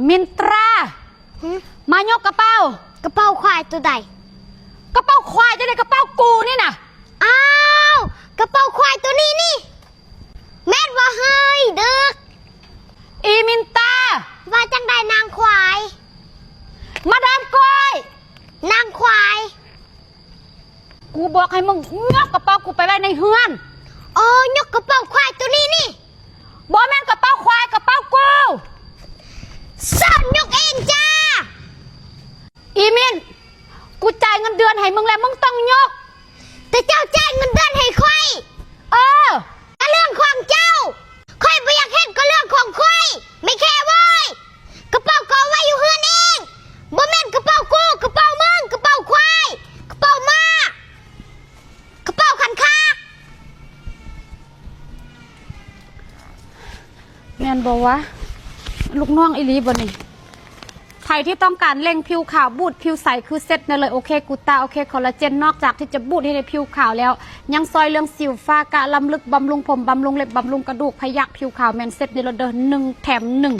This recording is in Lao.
ມິນຕາ ຫຶ? ມາຍົກກະເປົາ. ກະເປົາຄວາຍໂຕໃດ? ກະເປົາຄວາຍຈັ່ງໃດ? ກະເປົາກູນີ້ນະ. ອ້າວ ກະເປົາຄວາຍໂຕນີ້ນີ້. ແມ່ນບໍ່ເຮີ້ຍດຶກ? ອີມິນຕາ ວ່າຈັ່ງໃດນາງຄວາຍ? ມາດາມກ້ອຍ ນາງຄວາຍ ກູບອກໃຫ້ມຶງຍົກກະເປົາກູໄປໄວ້ໃນເຮືອນ. ອໍ ຍົກກະເປົາຄວາຍໂຕນີ້ນີ້. ບໍ່ແມ່ນກະເປົາຄວາຍ ກະເປົາກູ. ເຊີນຍົກເອງຈ້າ. ອີມິນ ກູຈ່າຍເງິນເດືອນໃຫ້ມຶງແລ້ວ ມຶງຕ້ອງຍົກ. ແຕ່ເຈົ້າຈ່າຍເງິນເດືອນໃຫ້ຂ້ອຍ. ເອີ ກະເລື່ອງຂອງເຈົ້າ ຂ້ອຍບໍ່ຢາກເຮັດ ກະເລື່ອງຂອງຂ້ອຍ. ແມ່ແຂເວີຍ ກະເປົາກະເອົາໄວ້ຢູ່ເຮືອນເອງ. ບໍ່ແມ່ນກະເປົາກູ ກະເປົາມຶງ ກະເປົາຄວາຍ ກະເປົາໝາ ກະເປົາຂັນຂາ. ແມ່ນບໍ່ວະ? ລູກນ້ອງອີ່ຫຼີບໍ່ນີ້? ໃຜທີ່ຕ້ອງການເລັ່ງຜິວຂາວ ບູດຜິວໃສ ຄືເຊັດນີ້ເລີຍ. ໂອເຄກູຕາ ໂອເຄຄໍລາເຈນ ນອກຈາກທີ່ຈະບູດເຮັດໃຫ້ຜິວຂາວແລ້ວ ຍັງຊ່ອຍເລື່ອງສິວ ຝ້າກະ ລຳລຶກ ບຳລຸງຜົມ ບຳລຸງເລັບ ບຳລຸງກະດູກ ພະຍັກ ຜິວຂາວ ແມ່ນເຊັດນີ້ເລີຍເດີ ໜຶ່ງແຖມໜຶ່ງ.